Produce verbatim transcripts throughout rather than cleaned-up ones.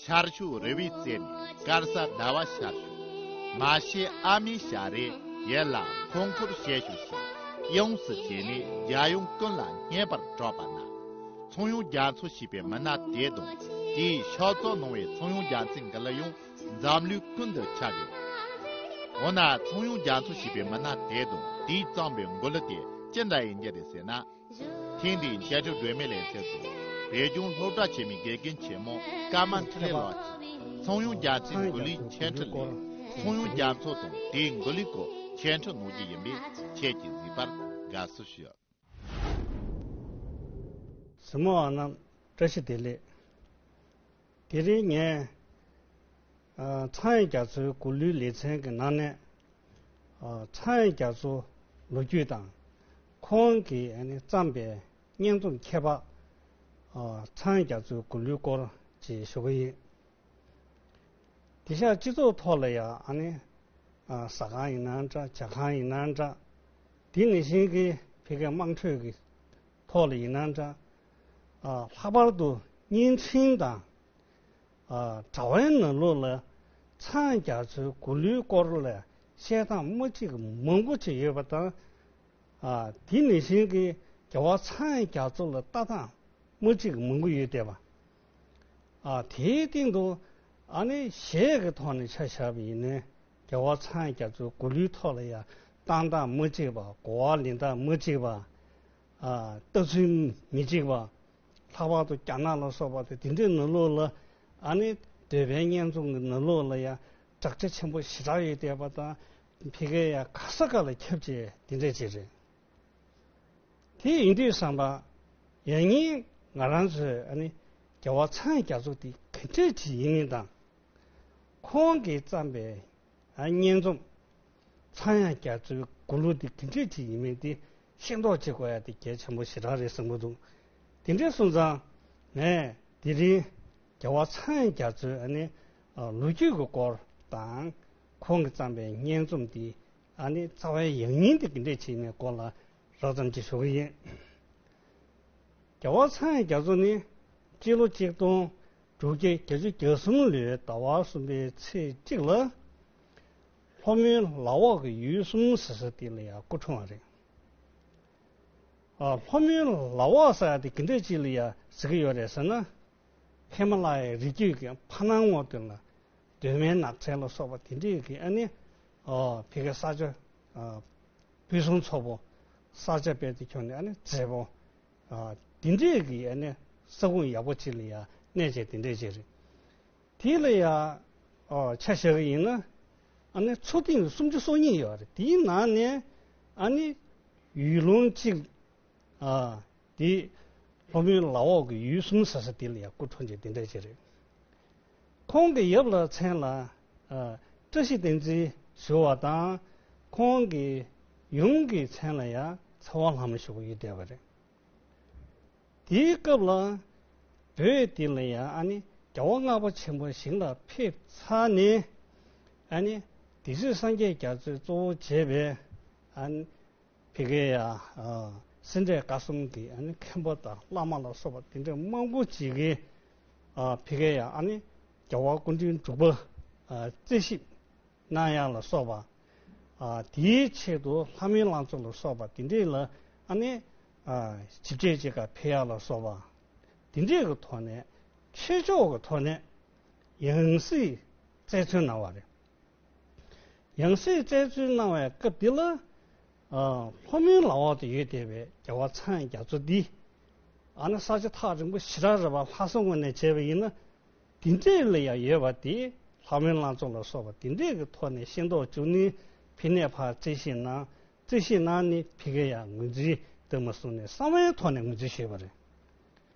ཤར་ཕྱོགས་རི་བོའི་རྩེ་ནས་དཀར་ས་ཟླ་བ་ཤར་ཞོག་མ་ཤེས་ཨ་མའི་ཞལ་རས་ཡིད་ལ་འཁོར་འཁོར་བྱེད་ཤོག་ཤིག་ཡོངས་སུ་བྱས་ནས་རྒྱལ་ཡུམ་ཀུན་ལ་སྙན་པར་གྲགས་པ་ན། ཚངས་དབྱངས་རྒྱ་མཚོ་ཞེས་པའི་མི་སྣ་དེ་དང་དེའི་ཕྱག་བཙལ་གནང་བའི་ཚངས་དབྱངས་རྒྱ་མཚོའི་མགུར་གླུ་ཡང་འཛམ་གླིང་ཀུན་ཏུ་ཁྱབ་ཡོད། འོ་ན་ཚངས་དབྱངས་རྒྱ་མཚོ་ཞེས་པའི་མི་སྣ་དེ་དང་དེས་བརྩམས་པའི་མགུར་གླུ་དེ་ཅི་འདྲ་ཡིན་རྒྱུ་རེད་ཟེར་ན། ཐེངས་འདིའི་འཆད་ཁྲིད་སྒྲོན་མེ་ལེ་ཚན་དུ་བོད་ལྗོངས་སློབ་གྲྭ་ཆེན་མོའི་དགེ་རྒན་ཆེན་མོ་ཀརྨ་འཕྲིན་ལས་ལགས་ཀྱིས་ཚངས་དབྱངས་རྒྱ་མཚོའི་མགུར་གླུའི་འཆད་ཁྲིད་ལས་ཚངས་དབྱངས་རྒྱ་མཚོ་དང་དེའི་མགུར་གླུའི་སྐོར་འཆད་ཁྲིད་གནང་རྒྱུ་ཡིན་པས་ཁྱེད་ཀྱིས་གཟིགས་པར་དགའ་བསུ་ཞུ། གཟིགས་མོ་བ་རྣམས་བཀྲ་ཤིས་བདེ་ལེགས། དེ་རིང་ངས་ཨ་ཚངས་དབྱངས་རྒྱ་མཚོའི་མགུར་གླུའི་ལེ་ཚན་གྱི་ནང་ནས་ཨ་ཚངས་དབྱངས་རྒྱ་མཚོ་ལོ་རྒྱུས་དང་ཁོང་གིས་ཨ་ནི་བརྩམས་པའི་སྙན་རྩོམ་ཁྱད་འཕགས་ཨ་ཚངས་དབྱངས་རྒྱ་མཚོའི་མགུར་གླུའི་སྐོར་ཅིག་ཞུ་གི་ཡིན། དེང་སང་སྤྱི་ཚོགས་ཐོག་ལ་ཡང་ཨ་ནི་ཨ་ཟ་ཁང་ཡིན་ན་འདྲ་ཇ་ཁང་ཡིན་ན་འདྲ། དེ་ནང་བཞིན་གྱི་ཕ་གིའི་དམངས་ཁྲོད་ཀྱི་ཐོག་ལ་ཡིན་ན་འདྲ། ཨ་ལྷག་པར་དུ་བརྙན་འཕྲིན་དང་ཨ་དྲ་བའི་ནང་ལོགས་ལ་ཚངས་དབྱངས་རྒྱ་མཚོའི་མགུར་གླུའི་སྐོར་ལ་བཤད་སྟངས་མ་གཅིག་མང་པོ་ཅིག་ཡོད་པ་དང་། ཨ་དེ་ནང་བཞིན་གྱི་རྒྱལ་བ་ཚངས་དབྱངས་རྒྱ་མཚོ་ལ་ལྟ་སྟངས་མ་གཅིག་མང་པོ་ཡོད་བསྡད་པ། ཨ་དེའི་སྟེང་དུ་ཨ་ནི་གཞས་ཀྱི་ཐོག་ནས་ཆ་བཞག་པ་ཡིན་ན་རྒྱལ་བ་ཚངས་དབྱངས་རྒྱ་མཚོའི་མགུར་གླུའི་ཐོག་ལ་ཡང་བཏང་སྟངས་མ་གཅིག་པ། གོ་བ་ལེན་སྟངས་མ་གཅིག་པ། ཨ་ལྟ་ཚུལ་མི་གཅིག་པ། ལྷག་པར་དུ་རྒྱ་ནག་ལ་སོགས་པ་དེ་དེ་འདྲའི་ནང་ལོགས་ལ་ཨ་ནི་འདོད་པའི་སྙན་རྩོམ་གྱི་ནང་ལོགས་ལ་ཡང་དྲག་ཆ་ཆེན་པོ་ཞེ་དྲག་ཡོད་བསྡད་པ་དང་། ཕ་གིར་ཡང་ག་ས་ག་ལ་ཁྱབ་བྱས་དེ་འདྲ་ཅིག་རེད། དེ་ཡིན་དུས་ཙམ་པ་ཡང་སྙིང་ང་རང་ཚོས་ཨ་ནི་རྒྱལ་བ་ཚངས་དབྱངས་རྒྱ་མཚོ་དེ་ག་འདྲས་ཅིག་ཡིན་མིན་དང་། ཁོང་གིས་བརྩམས་པའི་ཨ་སྙན་རྩོམ་ཚངས་དབྱངས་རྒྱ་མཚོའི་མགུར་གླུ་དེ་ག་འདྲས་ཅིག་ཡིན་མིན་དེ་ཤེས་རྟོགས་བྱེད་དགོས་ཡ་དེ་གལ་ཆེན་པོ་ཞེ་དྲག་རེད་བསམ་གྱི་འདུག་དེ་འདྲས་སོང་ཙང་ངས་དེ་རིང་རྒྱལ་བ་ཚངས་དབྱངས་རྒྱ་མཚོའི་ཨ་ནི་ཨ་ལོ་རྒྱུས་ཀྱི་སྐོར་དང་། ཁོང་གིས་བརྩམས་པའི་སྙན་རྩོམ་དེ་ཨ་ནི་རྩ་བའི་ཡང་སྙིང་དེ་ག་འདྲས་ཅིག་ཡིན་མིན་སྐོར་ལ་རགས་ཙམ་ཅིག་ཞུ་གི་ཡིན། རྒྱལ་བ་ཚངས་དབྱངས་རྒྱ་མཚོ་ནི་སྤྱི་ལོ་ཆིག་སྟོང་དྲུག་བརྒྱ་བརྒྱད་ཅུ་གྱ་གསུམ་ལོའི་ཟླ་བ་གསུམ་པའི་ཚེས་གཅིག་ལ་ལྷོ་མོན་ལ་འོག་གི་ཡུལ་གསུམ་ཟེར་ས་དེ་ལ་ཡང་སྐུ་འཁྲུངས་པ་རེད། ཨ་ལྷོ་མོན་ལ་འོག་ཟེར་ཡ་དེ་ག་འདྲས་ཅིག་ལ་ཡང་ཟེར་གྱི་ཡོད་རེད་ཟེར་ན། ཧི་མ་ལ་ཡའི་རི་རྒྱུད་ཀྱི་ཕར་ནང་ངོས་དེ་ལ་གདོད་མའི་ནགས་ཚལ་ལ་སོགས་པ་དེ་འདྲས་ཀྱི་ཨ་ནི་ཨོ་ཕ་གིའི་ས་ཆ་ཨ་ཕུན་སུམ་ཚོགས་པོ། ས་ཆ་དཔེ་དེ་ཁྱོན་ནས་ཨ་ནི་མཛེས་པོ། ཨ་དེ་འདྲས་ཀྱི་ཨ་ནི་ས་ཁོངས་ཡག་པོ་ཅིག་ལ་ཡང་གནས་བྱས་དེ་འདྲས་ཅིག་རེད། དེ་ལ་ཡང་ཨོ་ཆ་བཞག་གི་ཡིན་ན་ཨ་ནི་མཚོ་གཏིང་སུམ་ཅུ་སོ་གཉིས་ཡོད་རེད། དེའི་ནང་ནས་ཨ་ནི་ཡུལ་ལུང་གཅིག་ཨ་དེ་ལྷོ་མོན་ལ་འོག་གི་ཡུལ་གསུམ་ཟེར་ས་དེ་ལ་ཡང་སྐུ་འཁྲུངས་རྗེས་དེ་འདྲ་ཅིག་རེད། ཁོང་གི་ཡབ་ལ་མཚན་ལ་ཨ་བཀྲ་ཤིས་བསྟན་འཛིན་ཞུ་བ་དང་། ཁོང་གི་ཡུམ་གྱི་མཚན་ལ་ཡང་ཚེ་དབང་ལྷ་མོ་ཞུ་གི་ཡོད་བསྡད་པ་རེད། དེའི་སྐབས་ལ་བོད་འདི་ལ་ཡང་ཨ་ནི་རྒྱལ་བ་ལྔ་པ་ཆེན་པོ་ཞིང་ལ་ཕེབས་ཚར་ནས་ཨ་ནི་སྡེ་སྲིད་སངས་རྒྱས་རྒྱ་མཚོས་གཙོ་བོ་བྱས་པའི་ཨ་ནི་ཕ་གིའི་ཡ་ཨ་སེ་འབྲས་དགའ་གསུམ་གྱི་ཨ་ནི་མཁན་པོ་དང་བླ་མ་ལ་སོགས་པ་དེ་འདྲ་མང་པོ་ཅིག་གིས་ཨ་ཕ་གིའི་ཡ་ཨ་ནི་རྒྱལ་བ་སྐུ་ཕྲེང་དྲུག་པ་ཨ་རྩིས་ཞིབ་གནང་ཡག་ལ་སོགས་པ། ཨ་དེའི་ཆེད་དུ་ལྷ་མོའི་ལང་ཚོ་ལ་སོགས་པ་དེ་འདྲས་ལ་ཨ་ནི་ཨ་ཞིབ་དཔྱད་བྱེད་གར་ཕེབས་ཡག་ལ་སོགས་པ། དེ་འདྲས་ཀྱི་ཐོག་ནས་ཆོས་ཕྱོགས་ཀྱི་ཐོག་ནས་ཡང་སྲིད་བཙལ་འཚོལ་གནང་བ་རེད། ཡང་སྲིད་བཙལ་འཚོལ་གནང་བའི་སྐབས་འདི་ལ་ཨ་ལྷོ་མོན་ལ་འོག་ཏུ་ཡོད་བསྡད་པའི་རྒྱལ་བ་ཚངས་དབྱངས་རྒྱ་མཚོ་འདི་ཨ་ནི་ས་ཆ་ཐག་རིང་པོ་ཞེ་དྲག་རེད་པ། ལྷ་ས་ངོས་ནས་བྱས་པ་ཡིན་ན། དེ་འདྲས་ལ་ཡང་ཡོད་པ་དེ་ལྷ་མོན་ལང་ཚོ་ལ་སོགས་པ་དེ་འདྲས་ཀྱི་ཐོག་ནས་ཤེས་རྟོགས་བྱུང་ནས་ཕ་ནས་ཕར་རྩིས་ཞིབ་གནང་། རྩིས་ཞིབ་གནང་ནས་ཕ་གིར་ཡང་ངོས་འཛིན་དེ་མ་སོང་ནས་གསང་བའི་ཐོག་ནས་ངོས་འཛིན་ཞུས་པ་རེད།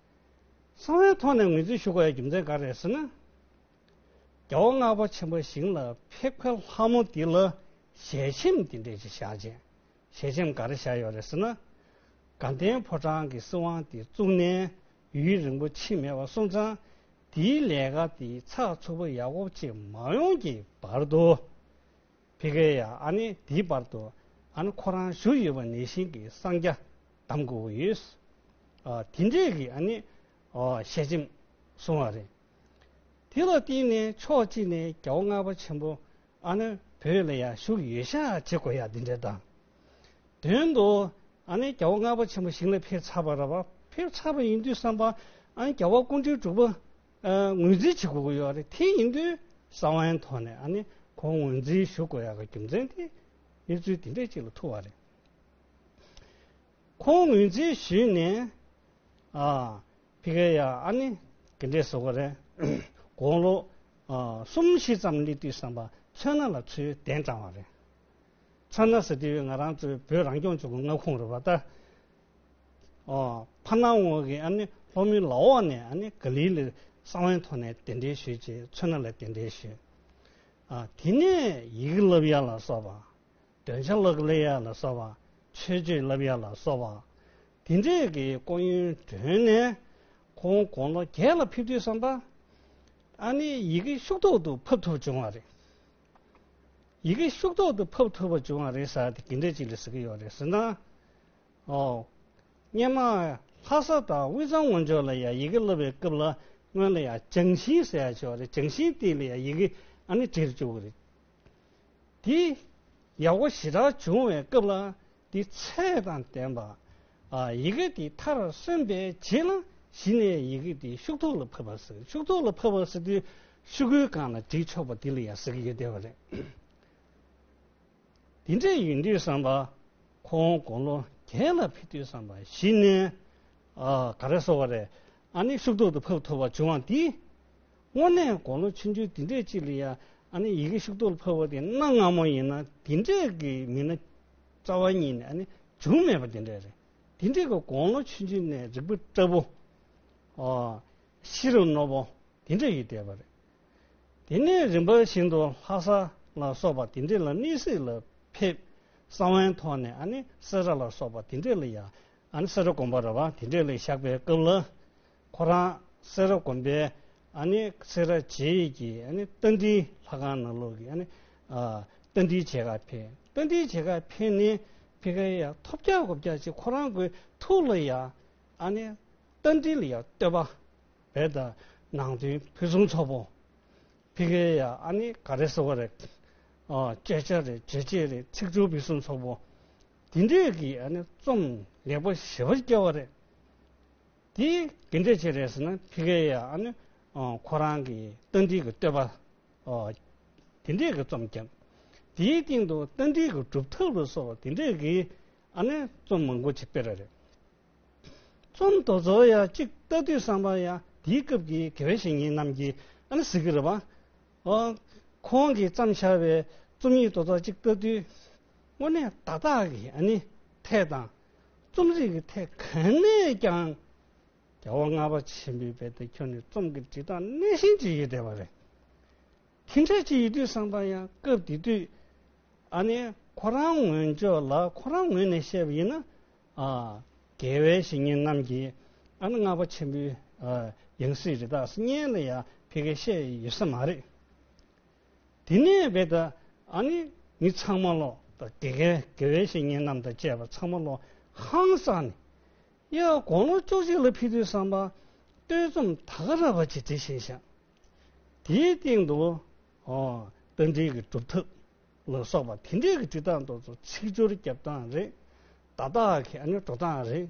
གསང་བའི་ཐོག་ནས་ངོས་འཛིན་ཞུ་དགོས་ཡ་རྒྱུ་མཚན་ག་རེ་རེད་ཟེར་ན། རྒྱལ་བ་ལྔ་པ་ཆེན་པོ་ཞིང་ལ་ཕེབས་ཁ་ལྷ་མོ་འདི་ལ་ཞལ་ཆེམས་འདི་འདྲས་ཅིག་བཞག་རྗེས། ཞལ་ཆེམས་ག་རེ་བཞག་ཡོད་རེད་ཟེར་ན། དགའ་ལྡན་ཕོ་བྲང་གི་སྲིད་དབང་འདི་བཙུགས་ནས་ཡུན་རིང་པོ་ཕྱིན་མེད་པ་སོང་ཙང་། དེའི་ལས་ཀ་འདི་ཚགས་ཚུད་པོ་ཡག་པོ་ཅིག་མ་ཡོང་གི་བར་དུ། ཕ་གིར་ཡ་ཨ་ནི་དེའི་བར་དུ་ཨ་ནི་ཁོ་རང་བཞུགས་ཡོད་པ་ནང་བཞིན་གྱི་གསང་རྒྱ་བསྡམ་དགོས་ཀྱི་ཡོད། ཨ་དེ་འདྲས་ཀྱི་ཨ་ནི་ཨ་ཞལ་ཆེམས་གསུངས་པ་རེད། དེ་ལ་བརྟེན་ནས་ཕྱོགས་གཅིག་ནས་རྒྱལ་བ་ལྔ་པ་ཆེན་པོ་ཨ་ནི་བོད་ལ་ཡང་བཞུགས་ཡོད་ཤག་བྱེད་དགོས་ཡག་འདི་འདྲ་དང་། དོན་དུ་ཨ་ནི་རྒྱལ་བ་ལྔ་པ་ཆེན་པོ་ཞིང་ལ་ཕེབས་ཚར་བ་རེད་པ། ཕེབས་ཚར་བ་ཡིན་དུས་ཙམ་པ་ཨ་ནི་རྒྱལ་བ་སྐུ་ཕྲེང་དྲུག་པ་ཨ་ངོས་འཛིན་བྱེད་དགོས་ཀྱི་ཡོད་རེད། དེ་ཡིན་དུས་གསང་བའི་ཐོག་ནས་ཨ་ནི་ཁོང་ངོས་འཛིན་ཞུ་དགོས་ཡག་གི་རྒྱུ་མཚན་དེ་གནས་ཚུལ་དེ་འདྲ་ཅིག་ལ་ཐུག་པ་རེད། ཁོང་ངོས་འཛིན་ཞུས་ནས་ཨ་ཕ་གི་ཡ་ཨ་ནི་ག་འདྲས་ཟེར་དགོས་རེད། དགུང་ལོ་ཨ་གསུམ་བཞི་ཙམ་སླེབས་དུས་ཙམ་པ་མཚོ་སྣ་ལ་ཚུར་གདན་དྲངས་པ་རེད། མཚོ་སྣ་ཟེར་དུས་ང་རང་ཚོའི་བོད་རང་སྐྱོང་ལྗོངས་ཀྱི་མངའ་ཁོངས་རེད་པ་ད། ཨོ་ཕ་ནང་ངོས་ཀྱི་ཨ་ནི་ལྷོ་མོན་ལ་འོག་ནས་ཨ་ནི་ག་ལི་ལ་གསང་བའི་ཐོག་ནས་གདན་འདྲེན་ཞུས་རྗེས་མཚོ་སྣ་ལ་གདན་འདྲེན་ཞུས། ཨ་དེ་ནས་ཡི་གེ་བསླབ་ཡ་ལ་སོགས་པ། འདོན་ཆ་བསླབ་ཡ་ལ་སོགས་པ། མཆོད་བརྗོད་བསླབ་ཡ་ལ་སོགས་པ། དེ་འདྲས་ཀྱི་སྐུ་ཡོན་བསྒྲུབས་ནས་ཁོང་དགུང་ལོ་བརྒྱད་ལ་ཕེབས་དུས་ཙམ་པ། ཨ་ནི་ཡི་གེ་ཤུགས་ཐོག་ཏུ་ཕབ་ཐུབ་བྱུང་བ་རེད། ཡི་གེ་ཤུགས་ཐོག་ཏུ་ཕབ་ཐུབ་པ་བྱུང་བ་རེད་ཟེར་དེ་ག་འདྲས་ཅིག་ལ་ཟེར་གྱི་ཡོད་རེད་ཟེར་ན། ཨོ། སྔོན་མ་ལྷ་ས་དང་དབུས་གཙང་ངོས་ཕྱོགས་ལ་ཡང་ཡི་གེ་བསླབ་པའི་སྐབས་ལ་སྔོན་ལ་ཡང་ལྗང་ཤིང་ཟེར་ཡ་ཅིག་ཡོད་རེད། ལྗང་ཤིང་སྟེང་ལ་ཡང་ཡི་གེ་ཨ་ནི་བྲིས་བཅུག་གི་རེད། དེ་ཡག་པོ་ཞེ་དྲག་བྱུང་བའི་སྐབས་ལ་དེ་ཚད་དང་ལྡན་པ། ཨ་ཡི་གེ་དེ་མཐར་སོན་པའི་རྗེས་ལ་གཞི་ནས་ཡི་གེ་དེ་ཤུགས་ཐོག་ལ་ཕབ་པ་ཟེར། ཤུགས་ཐོག་ལ་ཕབ་པ་ཟེར་དུས་ཤོག་གུའི་སྒང་ལ་བྲིས་ཆོག་པ་དེ་ལ་ཡང་ཟེར་གྱི་ཡོད་བསྡད་པ་རེད། དེ་འདྲས་ཡིན་དུས་ཙམ་པ། ཁོང་དགུང་ལོ་བརྒྱད་ལ་ཕེབས་དུས་ཙམ་པ་གཞི་ནས་ཨ་ག་རེ་ཟེར་དགོས་རེད། ཨ་ནི་ཤུགས་ཐོག་ཏུ་ཕབ་ཐུབ་པ་བྱུང་བ་འདི། དངོས་གནས་དགུང་ལོ་ཆུང་ཆུང་འདི་འདྲས་ཅིག་ལ་ཡ་ཨ་ནི་ཡི་གེ་ཤུགས་ཐོག་ལ་ཕབ་པ་དེ་གནའ་སྔ་མོ་ཡིན་ན་དེ་འདྲས་ཀྱི་མི་སྣ་རྩ་བ་ཉིད་ནས་ཨ་ནི་བྱུང་མེད་པ་དེ་འདྲས་རེད། དེ་འདྲས་ཀྱི་དགུང་ལོ་ཆུང་ཆུང་ནས་རིག་པ་བཀྲ་བོ། ཨ་ཤེས་རབ་རྣོ་པོ། དེ་འདྲ་ཡོད་བསྡད་པ་རེད། དེ་ནས་རིམ་པ་བཞིན་དུ་ལྷ་ས་ལ་སོགས་པ་དེ་འདྲ་ལ་གནས་གཟིགས་ལ་ཕེབས། གསང་བའི་ཐོག་ནས་ཨ་ནི་སེ་ར་ལ་སོགས་པ་དེ་འདྲ་ལ་ཡ་ཨ་ནི་སེ་ར་དགོན་པ་རེད་པ། དེ་འདྲ་ལ་བཞག་པའི་སྐབས་ལ་ཁོ་རང་སེ་ར་དགོན་པའི་ཨ་ནི་སེ་ར་བྱེས་ཀྱི་ཨ་ནི་རྟ་མགྲིན་ལྷ་ཁང་ནང་ལོགས་ཀྱི་ཨ་ནི་ཨ་རྟ་མགྲིན་མཇལ་ཁ་ཕེབས། རྟ་མགྲིན་མཇལ་ཁ་ཕེབས་ནས་ཕ་གི་ཡ་ཐོབ་རྒྱག་གོ་རྒྱག་ཅིག་ཁོ་རང་གི་ཐུགས་ལ་ཡ་ཨ་ནི་རྟ་མགྲིན་ལ་ཡ་བསྟོད་པ། བོད་དང་ནང་དོན་ཕུན་སུམ་ཚོགས་པོ། ཕ་གི་ཡ་ཨ་ནི་ག་རེ་ཟེར་དགོས་རེད། ཨ་སྐད་ཆ་རེད། རྗོད་བྱེད་རེད། ཚིག་སྦྱོར་ཕུན་སུམ་ཚོགས་པོ། དེ་འདྲས་ཀྱི་ཨ་ནི་རྩོམ་ལེགས་པོ་ཞེ་པོ་བསྐྱལ་བ་རེད། དེ་ག་འདྲས་བྱས་རེད་ཟེར་ན་ཕ་གི་ཡ་ཨ་ནི་ཨ་ཁོ་རང་གི་རྟ་མགྲིན་གྱི་བསྟོད་པ། ཨ་དེ་འདྲས་ཀྱི་རྩོམ་བརྒྱབ། དེའི་སྟེང་དུ་རྟ་མགྲིན་གྱི་སྒྲུབ་ཐབས་ལ་སོགས་པ་དེ་འདྲས་ཀྱི་ཨ་ནི་རྩོམ་མང་པོ་ཅིག་སྤེལ་བ་རེད། རྩོམ་དེ་ཚོ་ཡང་གཅིག་ལྟ་དུས་ཙམ་པ་ཡང་དེའི་སྐབས་ཀྱི་དགེ་བའི་བཤེས་གཉེན་རྣམས་ཀྱིས་ཨ་ནི་གཟིགས་ཀྱི་རེད་པ། ཨོ། ཁོང་གིས་བརྩམས་བཞག་པའི་རྩོམ་ཡིག་དེ་ཚོ་གཅིག་ལྟ་དུས། དངོས་གནས་བརྡ་དག་གི་ཨ་ནི་ཐད་དང་། རྩོམ་རིག་གི་ཐད་གང་ནས་ཀྱང་། རྒྱལ་བ་ལྔ་པ་ཆེན་པོའི་བོད་དུ་ཁྱོན་ནས་རྩོམ་གྱི་འབྲི་སྟངས་གནས་ཤིང་ཅིག་ཡོད་བསྡད་པ་རེད། དེ་འདྲ་ཅིག་ཡོད་དུས་ཙམ་པ་ཡང་སྐབས་དེ་དུས། ཨ་ནི་ཁོ་རང་ངོས་ཕྱོགས་ལ་ཁོ་རང་ངོས་ནས་བཤད་པ་ཡིན་ན། ཨ་དགེ་བའི་བཤེས་གཉེན་རྣམས་ཀྱིས་ཨ་ནི་ལྔ་པ་ཆེན་པོའི་ཨ་ཡང་སྲིད་རི་དྭགས་སེང་བློན་ལ་ཡང་ཕ་གིར་བཤད་ཡོད་ས་མ་རེད། དེ་ནས་བས་ད་ཨ་ནི་མི་ཚང་མ་ལོ་ད་དགེ་རྒན་དགེ་བའི་བཤེས་གཉེན་རྣམས་དང་བཅས་པ་ཚང་མ་ལོ་ཧང་སངས་ནས། ཡ་དགུང་ལོ་བཅུ་གཅིག་ལ་ཕེབས་དུས་ཙམ་པ་བསྟོད་རྩོམ་ད་ག་རང་བ་ཅིག་བྲིས་ཤེས་ཤག་དེའི་སྟེང་དུ་ཨོ་རྟ་མགྲིན་གྱི་སྒྲུབ་ཐབས་ལ་སོགས་པ་དེ་འདྲའི་གི་འབྲི་སྟངས་དེ་ཚོ་ཚིག་སྦྱོར་རྒྱབ་སྟངས་རེད། བརྡ་དག་གི་ཨ་ནི་འགྲོ་སྟངས་རེད།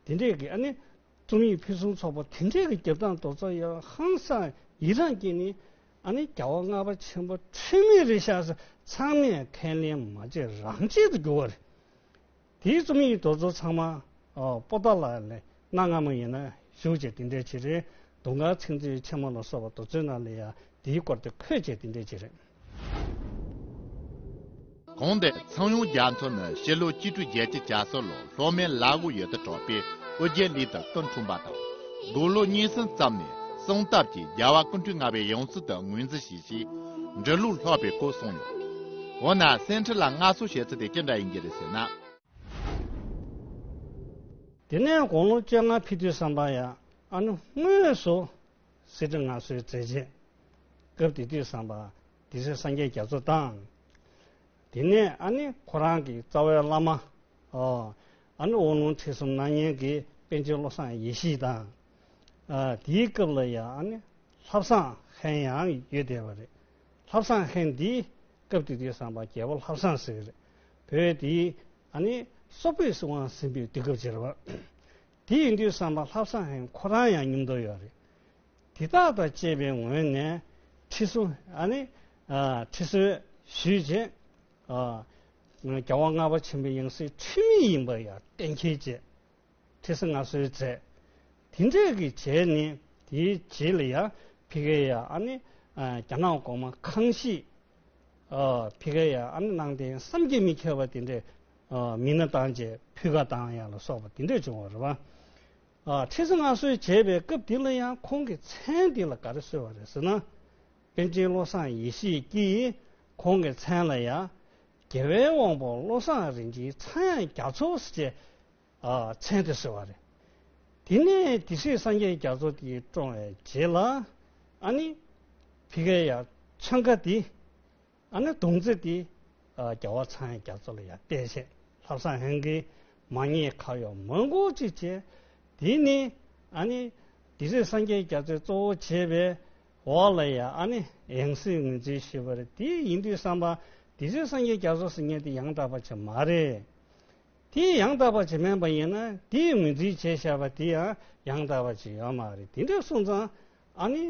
དེ་འདྲས་ཀྱི་ཨ་ནི་རྩོམ་ཡིག་ཕུན་སུམ་ཚོགས་པ་དེ་འདྲས་ཀྱི་རྒྱབ་སྟངས་དེ་ཚོ་ཡང་ཧང་སངས་ཡི་རངས་སྐྱེས་ནས། ཨ་ནི་རྒྱལ་བ་ལྔ་པ་ཆེན་པོ་འཁྲུལ་མེད་རེད་ཤག་ཟེར་ཚང་མས་ཁས་ལེན་མ་བྱས་རང་བྱས་དུ་གྱུར་བ་རེད། དེའི་རྩོམ་ཡིག་དེ་ཚོ་ཚང་མ་ཨ་པོ་ཏཱ་ལ་ལ་གནའ་སྔ་མོ་ཡིན་ན་བཞུགས་བྱས་དེ་འདྲས་ཅིག་རེད། དུང་དཀར་ཚིག་མཛོད་ཆེན་མོ་ལ་སོགས་པ་དེ་ཚོའི་ནང་ལ་ཡང་དེའི་སྐོར་དེ་འཁོད་བྱས་དེ་འདྲས་ཅིག་རེད། གོང་དེ་ཚངས་དབྱངས་རྒྱ་མཚོ་ནི་ཕྱི་ལོ་གཅིག་སྟོང་བརྒྱད་བརྒྱ་གྱ་གསུམ་ལོར་ལྷོ་མོན་ལ་འོག་ཡུལ་དུ་གྲགས་པའི་ཨོ་རྒྱན་གླིང་དུ་སྐུ་འཁྲུངས་པ་དང་། དགུང་ལོ་ཉེར་གསུམ་ཙམ་ནས་གསང་སྟབས་ཀྱིས་རྒྱལ་བ་སྐུ་ཕྲེང་ལྔ་པའི་ཡང་སྲིད་དུ་ངོས་འཛིན་བྱས་ཤིང་འབྲི་ཀློག་ལྷག་པའི་སྐོར་གསུངས་ཡོད། འོ་ན་སེམས་ཁྲལ་ལ་མངའ་གསོལ་ཞེས་ཚིག་དེ་ཅི་འདྲ་ཡིན་གྱི་རེད་ཟེར་ན། དེ་ནས་དགུང་ལོ་བཅོ་ལྔ་ཕེབས་དུས་ཙམ་པ་ཡང་ཨ་ནི་དངོས་སུ་གསེར་ཁྲི་མངའ་གསོལ་མཛད་རྗེས། སྐབས་དེ་དུས་ཙམ་པ་སྡེ་སྲིད་སངས་རྒྱས་རྒྱ་མཚོ་དང་། དེ་ནས་ཨ་ནི་ཁོ་རང་གི་རྩ་བའི་བླ་མ། ཨོ། ཨ་ནི་དབང་ལུང་ཁྲིད་གསུམ་གནང་མཁན་གྱི་པཎ་ཆེན་བློ་བཟང་ཡེ་ཤེས་དང་། ཨ་དེའི་སྐབས་ལ་ཡང་ཨ་ནི་ ལྷ་བཟང་ཧན་ཡང་ཡོད་བསྡད་པ་རེད། ལྷ་བཟང་ཧན་འདི་སྐབས་དེ་དུས་ཙམ་པ་རྒྱལ་པོ་ལྷ་བཟང་ཟེར་གི་རེད། བོད་དེ་ཨ་ནི་སོག་པོའི་སྲིད་དབང་ཟིན་པའི་དུས་སྐབས་ཅིག་རེད་བ། དེ་ཡིན་དུས་ཙམ་པ་ལྷ་བཟང་ཧན་ཁོ་རང་ཡང་མཉམ་དུ་ཡོད་རེད། དེ་དག་དང་བཅས་པའི་ངོས་ནས་ཁྲི་སྲོང་ཨ་ནི་ཨ་ཁྲི་སྲོང་ཞུས་རྗེས་ཨ་རྒྱལ་བ་ལྔ་པ་ཆེན་པོའི་ཡང་སྲིད་འཁྲུལ་མེད་ཡིན་པ་ཡང་གཏན་འཁེལ་བྱས། ཁྲི་སྲོང་མངའ་གསོལ་མཛད། དེ་འདྲས་ཀྱི་རྗེས་ནས་དེའི་རྗེས་ལ་ཡང་ཕ་གི་ཡ་ཨ་ནི་ཨ་རྒྱ་ནག་གོང་མ་ཁང་ཤིས་ཨ་ཕ་གི་ཡ་ཨ་ནི་གནང་བསྟན་བསམ་གྱིས་མི་ཁྱབ་པ་དེ་འདྲས་ཨ་མི་སྣ་བཏང་རྗེས་ཕུལ་ཁ་བཏང་ཡ་ལ་སོགས་པ་དེ་འདྲས་བྱུང་བ་རེད་བ། ཨ་ཁྲི་སྲོང་མངའ་གསོལ་བྱས་པའི་སྐབས་དེ་ལ་ཡང་ཁོང་གི་མཚན་དེ་ལ་ག་རེ་གསོལ་བ་རེད་ཟེར་ན། པཎ་ཆེན་བློ་བཟང་ཡེ་ཤེས་ཀྱིས་ཁོང་གི་མཚན་ལ་ཡང་རྒྱལ་བའི་དབང་པོ་བློ་བཟང་རིན་ཆེན་ཚངས་དབྱངས་རྒྱ་མཚོ་ཟེར་བྱས་ཨ་མཚན་དེ་གསོལ་བ་རེད། དེ་ནས་སྡེ་སྲིད་སངས་རྒྱས་རྒྱ་མཚོ་དེ་བཀྲོངས་པའི་རྗེས་ལ་ཨ་ནི་ཕ་གི་ཡ་ཚོན་ཁ་དེ་ཨ་ནི་མདུང་རྩེ་དེ་ཨ་རྒྱལ་བ་ཚངས་དབྱངས་རྒྱ་མཚོ་ལ་ཡང་གཏད་བྱས། ལྷ་བཟང་ཧན་གྱིས་མ་ཉེས་ཁ་གཡོགས་མང་པོ་ཅིག་བྱས། དེ་ནི་ཨ་ནི་སྡེ་སྲིད་སངས་རྒྱས་རྒྱ་མཚོས་གཙོ་བོ་བྱས་པའི་འོག་ལ་ཡང་ཨ་ནི་ཡང་སྲིད་ངོས་འཛིན་ཞུས་པ་རེད། དེ་ཡིན་དུས་ཙམ་པ་སྡེ་སྲིད་སངས་རྒྱས་རྒྱ་མཚོ་ཟེར་མཁན་དེ་ཡང་དག་པ་ཅིག་མ་རེད། དེ་ཡང་དག་པ་ཅིག་མིན་པ་ཡིན་ན་དེའི་ངོས་འཛིན་བྱས་བཞག་པ་དེ་ཡང་ཡང་དག་པ་ཅིག་ཡོད་མ་རེད། དེ་འདྲ་སོང་ཙང་ཨ་ནི་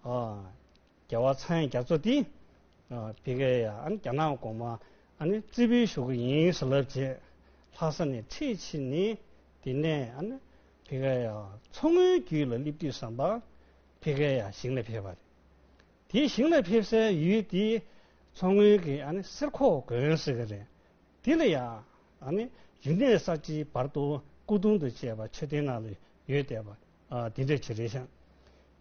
ཨ་རྒྱལ་བ་ཚངས་དབྱངས་རྒྱ་མཚོ་དེ་ཨ་ཕ་གི་ཡ་ཨ་ནི་རྒྱ་ནག་གོང་མ་ཨ་ནི་རྩིས་འབུལ་ཞུ་གི་ཡིན་ཟེར་ལབ་བྱས་ལྷ་ས་ནས་ཁྲིད་ཕྱིན་ནས་དེ་ནས་ཨ་ནི་ཕ་གི་ཡ་མཚོ་སྔོན་རྒྱུད་ལ་སླེབས་དུས་ཙམ་པ་ཕ་གི་ཡ་ཞིང་ལ་ཕེབས་པ་རེད། དེའི་ཞིང་ལ་ཕེབས་སའི་ཡུལ་དེ་མཚོ་སྔོན་གྱི་ཨ་ནི་གསེར་ཁོག་དགོན་ཟེར་གི་རེད། དེ་ལ་ཡང་ཨ་ནི་ཡུལ་གནས་གསར་བརྗེའི་བར་དུ་སྐུ་གདུང་དང་བཅས་པ་མཆོད་རྟེན་ནང་ལ་ཡོད་བསྡད་པ་ཨ་དེ་འདྲ་ཅིག་རེད་ཤག་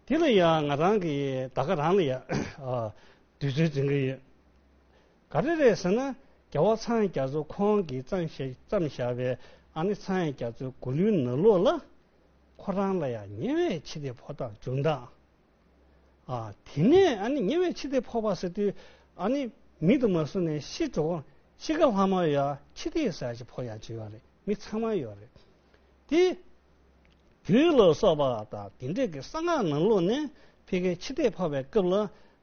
དེ་ལ་ཡང་ང་རང་གིས་ད་ག་རང་ལ་ཡང་ཨ་དུས་ཚོད་འཛིན་གི་ཡོད། ག་རེ་རེད་ཟེར་ན་རྒྱལ་བ་ཚངས་དབྱངས་རྒྱ་མཚོ་ཁོང་གིས་བརྩམས་བཞག་བརྩམས་བཞག་པའི་ཨ་ནི་ཚངས་དབྱངས་རྒྱ་མཚོའི་མགུར་གླུའི་ནང་ལོགས་ལ་ཁོ་རང་ལ་ཡང་ཉེ་བའི་འཆི་ལྟས་ཕོག་སྟངས་བྱུང་སྟངས། ཨ་དེ་ནས་ཨ་ནི་ཉེ་བའི་འཆི་ལྟས་ཕོག་པ་ཟེར་དུས་ཨ་ནི་མི་དུ་མ་གསུངས་ནས་ཤི་འགྲོ་ཤི་ཁ་ལྷག་མ་ཡ་འཆི་ལྟས་ཟེར་ཅིག་ཕོག་ཡ་ཅིག་ཡོད་རེད། མི་ཚང་མ་ཡོད་རེད། དེ་རྒྱུད་ལ་སོགས་པ་དང་དེ་འདྲས་ཀྱི་གསང་སྔགས་ནང་ལོགས་ནས་ཕ་གིའི་འཆི་ལྟས་ཕོག་པའི་སྐབས་ལ་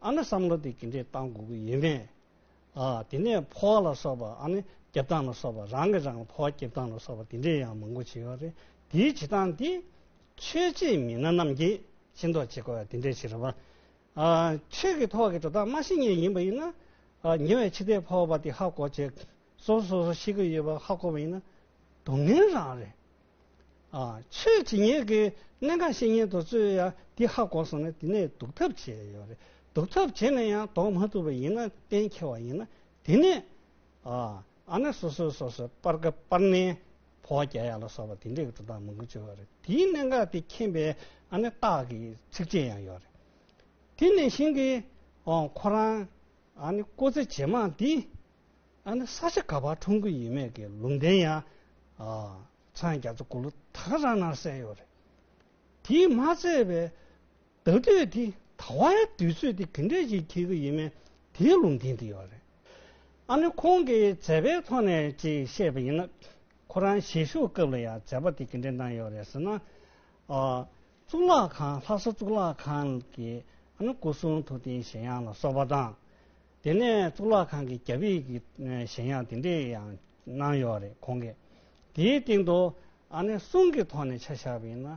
ཨ་ནི་བསམ་བློ་དེ་ག་འདྲས་བཏང་དགོས་ཀྱི་ཡོད་མེད། ཨ་དེ་ནས་འཕོ་བ་ལ་སོགས་པ་ཨ་ནི་རྒྱབ་སྟངས་ལ་སོགས་པ་རང་གིས་རང་ལ་འཕོ་བ་རྒྱབ་སྟངས་ལ་སོགས་པ་དེ་འདྲས་ཡང་མང་པོ་ཅིག་ཡོད་རེད། དེའི་བྱེད་སྟངས་དེ་ཆོས་བྱེད་མི་སྣ་རྣམས་ཀྱིས་ཤེས་རྟོགས་བྱེད་དགོས་ཡ་དེ་འདྲས་ཞིག་རེད་པ། ཨ་ཆོས་ཀྱི་ཐོག་གི་འགྲོ་སྟངས་མ་ཤེས་མཁན་ཡིན་པ་ཡིན་ན་ཨ་ཉེ་བའི་འཆི་ལྟས་ཕོག་པ་དེ་ཧ་གོ་བྱས་སོ་སོ་སོ་སོ་ཤི་གི་ཡོད་པ་ཧ་གོ་བ་ཡིན་ན་སྡུག་བསྔལ་རང་རེད། ཨ་ཆོས་བྱེད་མཁན་གྱི་གནད་འགག་ཤེས་མཁན་དེ་ཚོས་ཡང་འདི་ཧ་གོ་སོང་ན་དེ་ནས་སྡུག་ཐབས་བྱས་ཡོད་རེད། སྡུག་ཐབས་བྱས་ནས་ཡང་ཟློག་མ་ཐུབ་པ་ཡིན་ན་གཏན་འཁེལ་བ་ཡིན་ན་དེ་ནས་ཨ་ཨ་ནི་སོ་སོས་སོ་སོའི་པར་ཀ་པར་ནས་འཕོ་བ་རྒྱག་ཡ་ལ་སོགས་པ་དེ་འདྲས་ཀྱི་འགྲོ་སྟངས་མང་པོ་བྱུང་བ་རེད། དེའི་གནད་འགག་དེ་མཁྱེན་པའི་ཨ་ནི་སྟག་གི་ཚིགས་བཅད་ཡང་ཡོད་རེད། དེ་ནང་བཞིན་གྱི་ཨོ་ཁོ་རང་ཨ་ནི་སྐུ་ཚེ་རྗེས་མ་འདི་ཨ་ནི་ས་ཆ་ག་པར་འཁྲུངས་ཀྱི་ཡོད་མེད་ཀྱི་ལུང་བསྟན་ཡང་ཨ་ཚངས་དབྱངས་རྒྱ་མཚོ་མགུར་གླུ་ད་ག་རང་ནང་གསལ་ཡོད་རེད། དེས་མ་ཚད་པའི་ཟླ་སྟོད་དེ་ཟླ་བའི་དུས་ཚོད་དེ་ག་འདྲས་ཅིག་འཁེལ་གྱི་ཡོད་མེད་དེའི་ལུང་བསྟན་དེ་ཡོད་རེད། ཨ་ནི་ཁོང་གིས་མཛད་པའི་ཐོག་ནས་ཅིག་བཤད་པ་ཡིན་ན་ཁོ་རང་ཞལ་བཞུགས་སྐབས་ལ་ཡང་མཛད་པ་དེ་ག་འདྲས་གནང་ཡོད་རེད་ཟེར་ན། ཨ་གཙུག་ལག་ཁང་ལྷ་ས་གཙུག་ལག་ཁང་གི་ཨ་ནི་སྐུ་གསུང་ཐུགས་རྟེན་བཞེངས་ཡག་ལ་སོགས་པ་དང་། དེ་ནས་གཙུག་ལག་ཁང་གི་རྒྱ་བིས་ཀྱི་བཞེངས་ཡག་དེ་འདྲས་ཡང་གནང་ཡོད་རེད་ཁོང་གིས། དེའི་སྟེང་དུ་ཨ་ནི་གསུང་གི་ཐོག་ནས་ཆ་བཞག་པ་ཡིན་ན།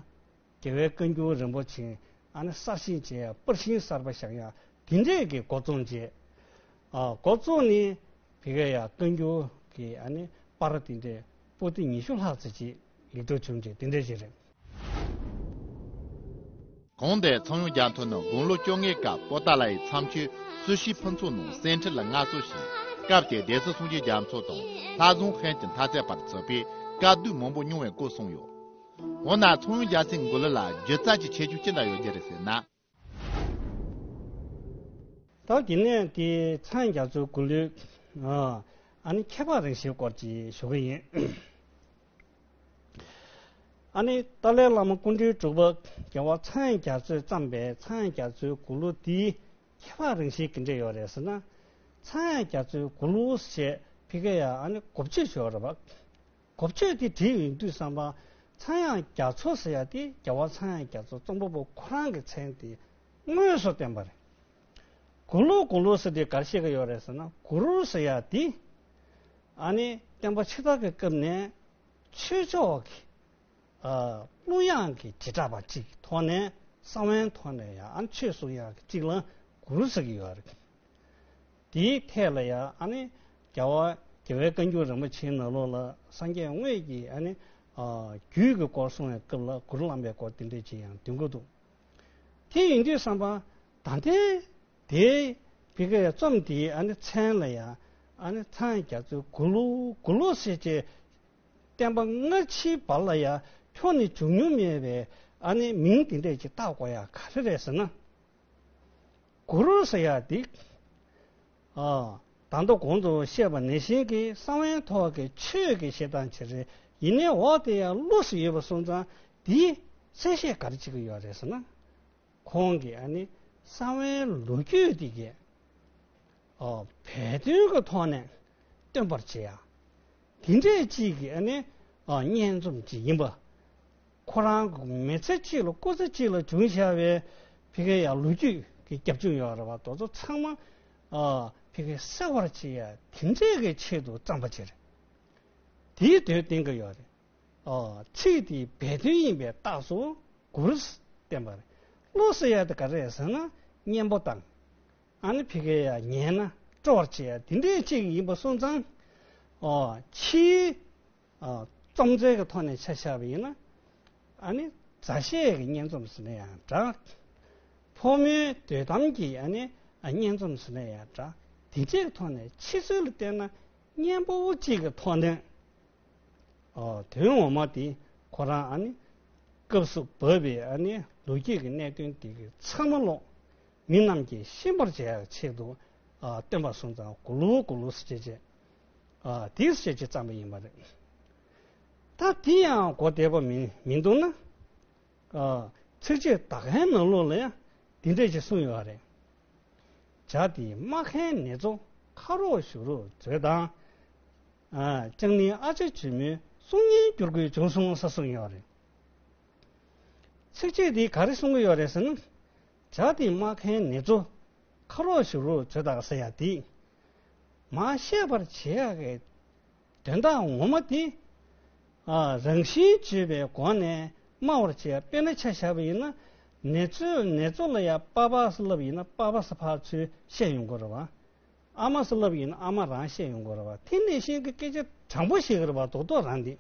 རྒྱལ་བའི་བཀའ་འགྱུར་རིན་པོ་ཆེ་ཨ་ནི་གསར་བཞེངས་བྱས་ཡ་པར་ཤིང་གསར་པ་བཞག་ཡ་དེ་འདྲས་ཀྱི་འགོ་རྩོམ་བྱས། ཨ་འགོ་རྩོམ་ནས་ཕ་གི་ཡ་བཀའ་འགྱུར་གྱི་ཨ་ནི་པར་དེ་འདྲས་པོ་ཏི་ཉི་ཤུ་ལྷག་ཙམ་ཅིག་ལེགས་གྲུབ་བྱུང་བྱས་དེ་འདྲས་ཅིག་རེད། གོང་དེ་ཚངས་དབྱངས་རྒྱ་མཚོ་ནི་དགུང་ལོ་བཅོ་ལྔའི་སྐབས་པོ་ཏཱ་ལ་ཡི་མཚམས་ཆོས་སུ་ཤི་ཕུན་ཚོགས་ནང་གསེར་ཁྲི་ལ་མངའ་གསོལ་ཞིང་སྐབས་དེར་སྡེ་སྲིད་སངས་རྒྱས་རྒྱ་མཚོ་དང་ལྷ་བཟང་ཧན་གྱི་མཐའ་རྩ་བར་ཚུད་པའི་བཀའ་བསྡུ་མང་པོ་མྱོང་བའི་སྐོར་གསུངས་ཡོད། འོ་ན་ཚངས་དབྱངས་རྒྱ་མཚོའི་མགུར་གླུ་ལ་སྒྱུ་རྩལ་གྱི་ཁྱད་ཆོས་ཅི་འདྲ་ཡོད་རྒྱུ་རེད་ཟེར་ན། ད་དེ་ནས་དེ་ཚངས་དབྱངས་རྒྱ་མཚོའི་མགུར་གླུའི་ཨ་ནི་ཁྱད་འཕགས་རང་བཞིན་སྐོར་ཅིག་ཞུ་གི་ཡིན། ཨ་ནི་ཏཱ་ལའི་བླ་མ་སྐུ་ཕྲེང་དྲུག་པ་རྒྱལ་བ་ཚངས་དབྱངས་རྒྱ་མཚོས་བརྩམས་པའི་ཚངས་དབྱངས་རྒྱ་མཚོའི་མགུར་གླུ་དེའི་ཁྱད་འཕགས་རང་བཞིན་ག་འདྲ་ཡོད་རེད་ཟེར་ན། ཚངས་དབྱངས་རྒྱ་མཚོའི་མགུར་གླུ་ཞེས་ཕ་གི་ཡ་ཨ་ནི་འགོ་བརྗོད་ཡོད་རེད་པ། འགོ་བརྗོད་དེ་བྲིས་ཡོང་དུས་ཙམ་པ་ཚངས་དབྱངས་རྒྱ་མཚོ་ཟེར་ཡ་དེ་རྒྱལ་བ་ཚངས་དབྱངས་རྒྱ་མཚོ་རྩོམ་པ་པོ་ཁོ་རང་གི་མཚན་དེ་ དངོས་སུ་བསྟན་པ་རེད། གུ་རུ་གུ་རུ་ཟེར་དེ་ག་རེ་བཤད་ཀྱི་ཡོད་རེད་ཟེར་ན། གུ་རུ་ཟེར་ཡ་དེ་ཨ་ནི་སྟོན་པ་ཕྱི་དར་གྱི་སྐབས་ནས་ཆོས་ཕྱོགས་ཀྱི་ཨ་གླུ་དབྱངས་ཀྱི་བྱེ་བྲག་པ་གཅིག་གི་ཐོག་ནས་གསང་བའི་ཐོག་ནས་ཡང་ཨ་ནི་ཆོས་གསུང་ཡག་གི་གཅིག་ལ་གུ་རུ་ཟེར་གྱི་ཡོད་རེད། དེའི་ཐད་ལ་ཡང་ཨ་ནི་རྒྱལ་བ་རྒྱལ་བའི་བཀའ་འགྱུར་རིན་པོ་ཆེའི་ནང་ལོགས་ལ་སངས་རྒྱས་དངོས་ཀྱི་ཨ་ནི་ཨ་རྒྱུད་ཀྱི་སྐོར་གསུང་བའི་སྐབས་ལ་གུ་རུ་བླངས་པའི་སྐོར་དེ་འདྲས་ཅིག་ཡང་འདོན་གྱི་འདུག་དེ་ཡིན་དུས་ཙམ་པ་ད་ལྟའི་དེའི་ཕ་གིའི་རྩོམ་དེའི་ཨ་ནི་མཚན་ལ་ཡང་ཨ་ནི་ཚངས་རྒྱ་མཚོའི་གུ་རུ་གུ་རུ་ཟེར་བྱས་བསྟན་པ་སྔ་ཕྱིའི་བར་ལ་ཡང་ཁྱོན་ནས་བྱུང་མྱོང་མེད་པའི་ཨ་ནི་མིང་དེ་འདྲས་ཅིག་བཏགས་དགོས་ཡ་ག་རེ་རེད་ཟེར་ན། གུ་རུ་ཟེར་ཡ་དེ་ཨ་ད་ལྟ་གོང་དུ་བཤད་པ་ནང་བཞིན་གྱི་གསང་བའི་ཐོག་གི་ཆོས་ཀྱི་བཤད་སྟངས་ཅིག་རེད། ཡིན་ནའི་འོག་དེ་ཡང་གླུ་ཟེར་ཡོད་པ་སོང་ཙང་དེའི་གསལ་བཤད་ག་རེ་བྱེད་ཀྱི་ཡོད་རེད་ཟེར་ན། ཁོང་གིས་ཨ་ནི་གསང་བའི་ལོ་རྒྱུས་དེ་གའི་ཨ་བོད་དོན་གྱི་ཐོག་ནས་སྟོན་པར་བྱེད་ཡ། དེ་འདྲས་ཅིག་གི་ཨ་ནི་ཨ་སྙན་རྩོམ་ཅིག་ཡིན་པ། ཁོ་རང་གི་མི་ཚེ་གཅིག་ལ་སྐུ་ཚེ་གཅིག་ལ་བྱུང་བཞག་པའི་ཕ་གིའི་ཡ་ལོ་རྒྱུས་ཀྱི་རྒྱབ་ལྗོངས་ཡོད་རེད་བ། དེ་ཚོ་ཚང་མ་ཨ་ཕ་གིའི་གསལ་བར་བྱེད་ཡ་དེ་འདྲས་ཀྱི་ཆེད་དུ་བརྩམས་པ་ཅིག་རེད། དེའི་དོན་བསྟན་གྱི་ཡོད་རེད། ཨ་ཚིག་དེ་སྦས་དོན་ཡིན་པའི་རྟགས་སུ་གུ་རུ་བསྟན་པ་རེད། གླུ་ཟེར་ཡ་དེ་ག་རེ་རེད་ཟེར་ན་སྙན་པོ་དང་། ཨ་ནི་ཕ་གིའི་ཡ་ཉན་ན་སྤྲོ་བར་བྱེད་ཡ་དེ་འདྲའི་གཅིག་ཡིན་པ་སོང་ཙང་། ཨ་ཕྱིའི་ཨ་རྩོམ་རྩལ་གྱི་ཐོག་ནས་ཆ་བཞག་པ་ཡིན་ན། ཨ་ནི་མཛའ་བཤེས་ཀྱི་སྙན་རྩོམ་ཟེར་ན་ཡང་འདྲ། ཕོ་མོའི་འདོད་གཏམ་གྱི་ཨ་ནི་ཨ་སྙན་རྩོམ་ཟེར་ན་ཡང་འདྲ། དེ་འདྲའི་ཐོག་ནས་ཕྱི་ཚུལ་ལ་བལྟས་ན་སྙན་པོ་གཅིག་གི་ཐོག་ནས། ཨོ་དོན་ངོ་མ་དེ་ཁོ་རང་ཨ་ནི་སྐབས་སུ་བབས་པའི་ཨ་ནི་ལོ་རྒྱུས་ཀྱི་གནད་དོན་དེ་གའི་ཚང་མ་ལོག་མི་རྣམས་ཀྱིས་ཤེས་པར་བྱ་ཡག་ཆེད་དུ་ཨ་བསྟན་པ་སོང་ཙང་གུ་རུ་གུ་རུ་ཟེར་བྱས་བྱས་ཨ་དེ་ཟེར་བྱས་བརྩམས་པ་ཡིན་པ་རེད། ད་དེ་ཡང་གོ་བདེ་པོ་མི་མི་འདུག་ན། ཨ་ཚིགས་བཅད་ད་གའི་ནང་ལོགས་ལ་ཡང་འདི་འདྲས་ཅིག་གསུངས་ཡོད་རེད། བྱ་དེ་སྨྲ་མཁན་ནེ་ཙོ་ཁ་རོག་བཞུགས་རོགས་མཛོད་དང་། ཨ་ལྕང་ནི་ཨ་ཅེ་ཇོ་མོའི་གསུང་སྙན་བསྒྱུར་དགོས་བྱུང་སོང་ཟེར་གསུངས་ཡོད་རེད། ཚིགས་བཅད་འདིས་ག་རེ་གསུང་གི་ཡོད་རེད་ཟེར་ན། བྱ་དེ་སྨྲ་མཁན་ནེ་ཙོ་ཁ་རོག་བཞུགས་རོགས་མཛོད་དང་ཟེར་ཡ་དེ། མར་ཤེས་པར་བྱེད་ཡག་གི་དོན་དག་ངོ་མ་དེ། ཨ་རང་བཞིན་བརྗོད་པའི་སྒོ་ནས་སྨྲ་བར་བྱེད། དཔེར་ན་ཆ་བཞག་པ་ཡིན་ན། ནེ་ཙོས་ནེ་ཙོ་ལ་ཡ་པ་པ་ཟེར་ལབ་ཡིན་ན་པ་པ་ཟེར་ཕར་ཚུར་བཤད་ཡོང་གི་རེད་བ། ཨ་མ་ཟེར་ལབ་ཡིན་ན་ཨ་མ་རང་བཤད་ཡོང་གི་རེད་བ། དེ་ནང་བཞིན་གྱི་སྐད་ཆ་དྲང་པོ་བཤད་ཀྱི་རེད་བ། རྡོག་རྡོག་རང་དེ།